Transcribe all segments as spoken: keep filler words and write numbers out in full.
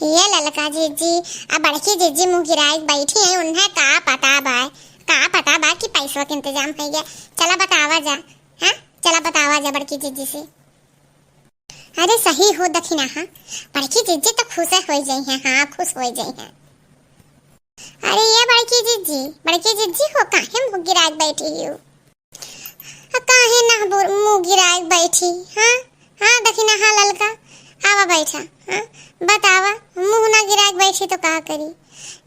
ये ललका जिज्जी, अब बड़की जिज्जी मुँह गिराई बैठी हैं, उन्हें का पता बा, का पता बा कि पैसवा के इंतजाम होइ गया। चला बतावा जा, हाँ, चला बतावा जा बड़की जिज्जी से। अरे सही हो दखिना, हाँ, बड़की जिज्जी तो खुश होइ जाई हैं, हाँ, खुश होइ जाई हैं। अरे ये बड़की जिज्जी, बड़की जिज्जी हो, काहे मुँह गिराए के बैठी हो? आ, काहे ना बो-, मुँह गिराए के बैठी, हाँ? हाँ, दखिना, हाँ, ललका, आवा बैठा, हाँ? बतावा, मुँह ना गिराए के बैठी तो का करी?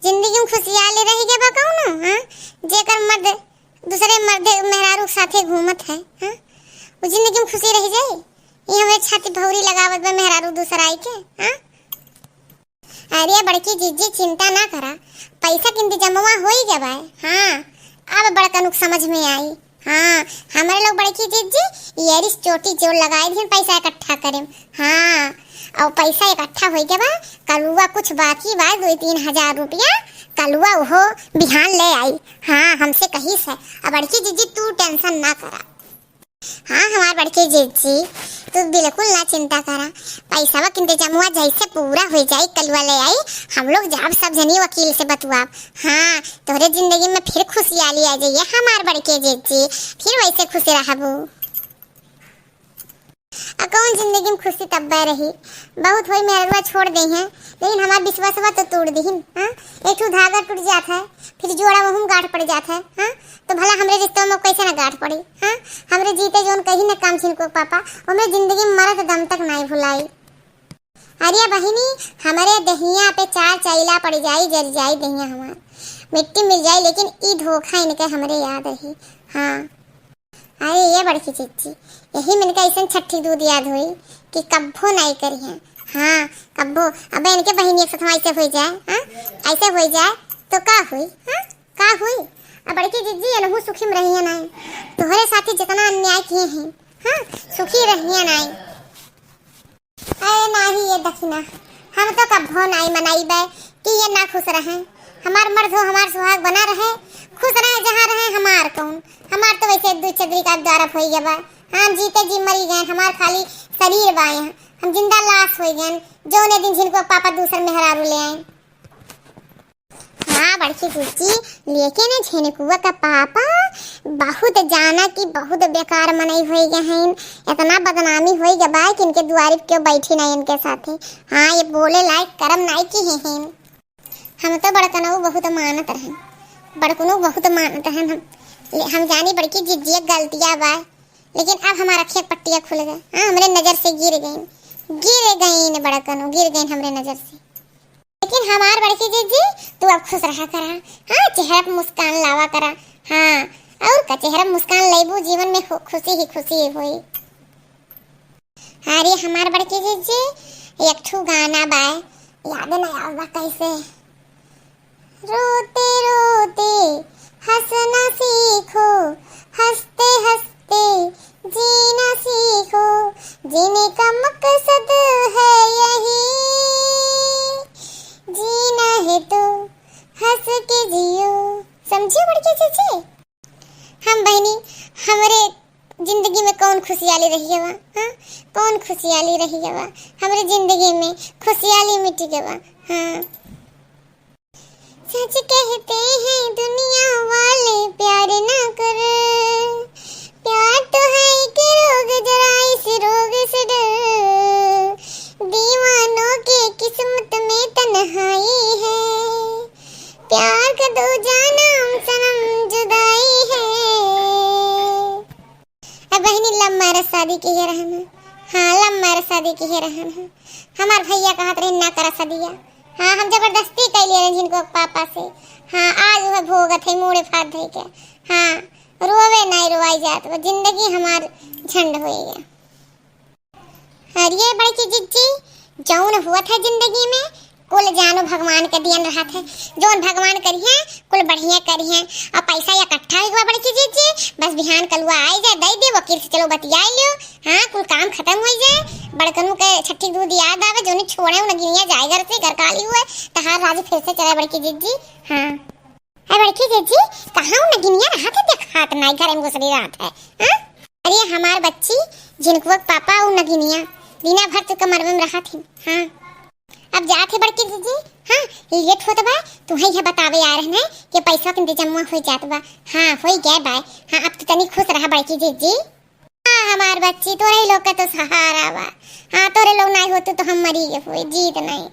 जिंदगी में खुशियाली रहि गए बा कौनो, हाँ? जेकर मर्द दूसरे मर्द मेहरारू के साथे घूमत है, हाँ? वो जिंदगी में खुशी रहि जाए? ये हमें छाती भौरी लगावत बा मेहरारू दूसरा आई के, हाँ? अरे बड़की जिज्जी, चिंता ना करा, पैसा के इंतजामवा होई गवा है। हाँ, अब बड़कनुक समझ में आई। हाँ, हमरे लोग बड़की जिज्जी ये रिस चोटी जोड़ लगाई दिन पैसा इकट्ठा करेम। हाँ, और पैसा इकट्ठा होई गवा, कलुआ कुछ बाकी बा, दो तीन हजार रुपया, कलुआ उहो बिहान ले आई। हाँ, हमसे कही से। अब बड़की जिज्जी तू tension ना करा। हाँ, हमार बड़की जिज्जी, तू बिल्कुल ना चिंता करा। पैसवा के इंतजामवा जैसे पूरा होइ जाई, कलुआ ले आई, हम लोग जाब सब जनी वकील से बतुआब। हाँ, तोहरे जिंदगी में फिर खुशियाली आ जाइए हमार बड़की जिज्जी, फिर वैसे खुश रहबू। आ कौन जिंदगी में खुशी तब्बे रही? बहुत होई मेहररुआ छोड़ देइहैं, लेकिन हमार विश्वासवा तो तोड़ दिहिन, हाँ? एक ठो धागा टूट जात है, फिर जोड़ा वहूँ में गांठ पड़ जात है, हाँ? तो भला हमरे रिश्तवा में कैसे ना गांठ पड़ी, हाँ? हमरे जीते जोन कहीं ना काम छिनको पापा, हमरे जिंदगी में मरत दम तक नाई भुलाई। अरे बहिनी, हमरे दहिया पे चार चैला पड़ जाई, जर जाई दहिया हमार, मिट्टी मिल जाई, लेकिन ई धोखा इनके हमरे याद रही, हाँ। अरे ये बड़की जिज्जी, यही में इनका ऐसन छठी दूध याद होई कि कब्बो नाई करिहैं। हाँ, कब्बो। अबे इनके बहिनी एक साथ ऐसे होइ जाए, हाँ? ऐसे होइ जाए तो का होई, हाँ? का होई? अब बड़की जिज्जी एनहू सुखी में रहिहैं नाई। तोहरे साथी जितना अन्याय किए हैं, हाँ? सुखी रहिहैं नाई। अरे नाही ये दखिना, हम तो कब्बो नाई मनाइबे कि ये ना खुश रहें। हमार मर्द हो, हमार सुहाग बना रहे, खुश रहे जहाँ रहे, हमार कौन? हमार तो वैसे दुई चदरी का द्वारा होई गया बा। हम जीते जी मरी गए, हमार खाली शरीर बा यहाँ, हम जिंदा लाश होई गए, जौने दिन झिनको पापा दूसर मेहरारू ले आए। हाँ बड़की जिज्जी, लेकिन झिनकुआ का पापा बहुत जाना कि बहुत बेकार मनई होई गए हैं, इतना बदनामी होई गए बा कि इनके दुआरी पे क्यों बैठी नहीं इनके साथे। हाँ, ये बोले लायक करम नाई की है हैं। हम तो बड़कनऊ बहुत मानत रहन, बड़कनऊ बहुत मानत रहन हम। ले, हम जानी बड़की जिज्जी एक गलतिया बा, लेकिन अब हमार अखिया पट्टिया खुल गए। हाँ, हमरे नजर से गिर गईन, गिर गईन बड़कनऊ, गिर गईन हमरे नजर से। लेकिन हमार बड़की जिज्जी, तू अब खुश रहा करा। हाँ, चेहरा पे मुस्कान लावा करा। हाँ, और का, चेहरा पे मुस्कान लेबू, जीवन में खु-, खुशी ही खुशी होई। अरे हमार बड़की जिज्जी, एक ठू गाना बाय, याद नहीं आवा कैसे। रोते रोते हंसना सीखो, हंसते हंसते जीना सीखो, जीने का मकसद है यही, जीना है तो हंस के जियो। समझियो बड़की जिज्जी? हम बहिनी, हमरे जिंदगी में कौन खुशियाली रही गवा, हाँ? कौन खुशियाली रही गवा? हमरे जिंदगी में खुशियाली मिटी गवा, हाँ। सच कहते हैं दुनिया वाले, प्यार ना कर। प्यार तो है एक रोग, जरा इस रोग से डर। दीवानों के किस्मत में तन्हाई है। प्यार का दूजा नाम सनम जुदाई है। अब बहिनी love marriage शादी किहे रहन है। हाँ, love marriage शादी किहे रहन है। हमार भैया कहत रहे ना करा सदिया। हाँ, हम जबरदस्ती कैले रहन झिनको पापा से। हाँ, आज वह भोगत है मूड़े फाड़ धई के। हाँ, रोवे नाई रोवाई जात, वो जिंदगी हमार झंड होई गया। अरे बड़की जिज्जी, जौन हुआ था जिंदगी में, कुल जानो भगवान के दियन रहत है। जौन भगवान करिहैं, कुल बढ़िया करिहैं। और पैसा इकट्ठा हो गवा बड़की जिज्जी, बस बिहान कलुआ आई जाए, दे दे, वकील से चलो बतियाई लियो। हाँ, कुल काम खत्म हो जाए। बड़कनू के छठी दूध याद आवे, जौन छोड़े उ नगिनिया जाए घर से, घर काली हुए, तहार राज फिर से चले बड़की जिज्जी। हाँ। ए बड़की जिज्जी, कहाँ उ नगिनिया रहत है, देखात नाई, घर में घुसरी रहत है, हाँ? अरे हमार बच्ची, झिनकुआ के पापा उ नगिनिया, दिना भर तो कमरवे में रहत है, हाँ। अब जात है बड़की जीजी। हाँ, लेट होत बा, तुहैं इहे बतावे आ रहन है कि पैसा के इंतजामुआ होइ जात बा। हाँ, होइ गए बा। हाँ, अब तो तनी खुश रहा बड़की जीजी। हाँ, हमार बच्ची, तोरे लोग का तो सहारा बा। हाँ, तोरे लोग नाहीं होतू तो हम मरी गए हुए, जीत नाहीं।